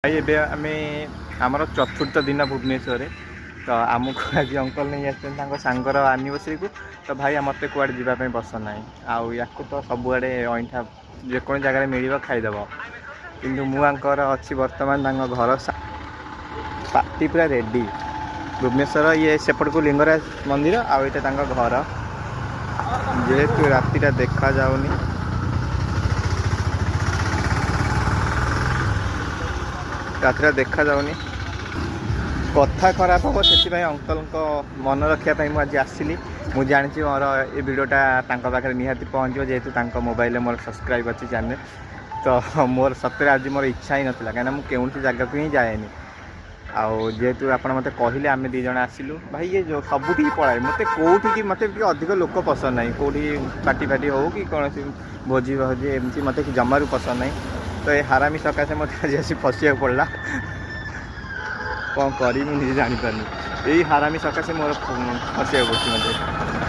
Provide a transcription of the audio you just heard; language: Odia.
ଭାଇ, ଏବେ ଆମେ ଆମର ଚତୁର୍ଥ ଦିନ ଭୁବନେଶ୍ୱରରେ। ତ ଆମକୁ ଆଜି ଅଙ୍କଲ ନେଇ ଆସିଛନ୍ତି ତାଙ୍କ ସାଙ୍ଗର ଆନିଭର୍ସରୀକୁ। ତ ଭାଇ, ମୋତେ କୁଆଡ଼େ ଯିବା ପାଇଁ ପସନ୍ଦ ନାହିଁ। ଆଉ ୟାକୁ ତ ସବୁଆଡ଼େ ଅଇଁଠା ଯେକୌଣସି ଜାଗାରେ ମିଳିବ, ଖାଇଦେବ। କିନ୍ତୁ ମୁଁ ଆଙ୍କର ଅଛି ବର୍ତ୍ତମାନ ତାଙ୍କ ଘର ପାର୍ଟି ପୁରା ରେଡ଼ି। ଭୁବନେଶ୍ୱର ଇଏ ସେପଟକୁ ଲିଙ୍ଗରାଜ ମନ୍ଦିର ଆଉ ଏଇଟା ତାଙ୍କ ଘର। ଯେହେତୁ ରାତିଟା ଦେଖାଯାଉନି, ରାତିଟା ଦେଖାଯାଉନି, କଥା ଖରାପ ହେବ, ସେଥିପାଇଁ ଅଙ୍କଲଙ୍କ ମନ ରଖିବା ପାଇଁ ମୁଁ ଆଜି ଆସିଲି। ମୁଁ ଜାଣିଛି ମୋର ଏ ଭିଡ଼ିଓଟା ତାଙ୍କ ପାଖରେ ନିହାତି ପହଞ୍ଚିବ, ଯେହେତୁ ତାଙ୍କ ମୋବାଇଲରେ ମୋର ସବସ୍କ୍ରାଇବ୍ ଅଛି ଚ୍ୟାନେଲ୍। ତ ମୋର ସତରେ ଆଜି ମୋର ଇଚ୍ଛା ହିଁ ନଥିଲା, କାହିଁକିନା ମୁଁ କୌଣସି ଜାଗାକୁ ହିଁ ଯାଏନି। ଆଉ ଯେହେତୁ ଆପଣ ମୋତେ କହିଲେ, ଆମେ ଦୁଇ ଜଣ ଆସିଲୁ। ଭାଇ, ଇଏ ଯେଉଁ ସବୁଠିକି ପଳାଏ, ମୋତେ କେଉଁଠିକି ମୋତେ ଟିକେ ଅଧିକ ଲୋକ ପସନ୍ଦ ନାହିଁ। କେଉଁଠି ପାର୍ଟି ଫାର୍ଟି ହେଉ କି କୌଣସି ଭୋଜି ଭୋଜି ଏମିତି ମୋତେ ଜମାରୁ ପସନ୍ଦ ନାହିଁ। ତ ଏ ହାରାମି ସକାଶେ ମୋତେ ଆଜି ଆସି ଫସିବାକୁ ପଡ଼ିଲା। କ'ଣ କରିବି ମୁଁ ନିଜେ ଜାଣିପାରୁନି। ଏଇ ହାରାମି ସକାଶେ ମୋର ଫସିବାକୁ ପଡ଼ୁଛି ମୋତେ।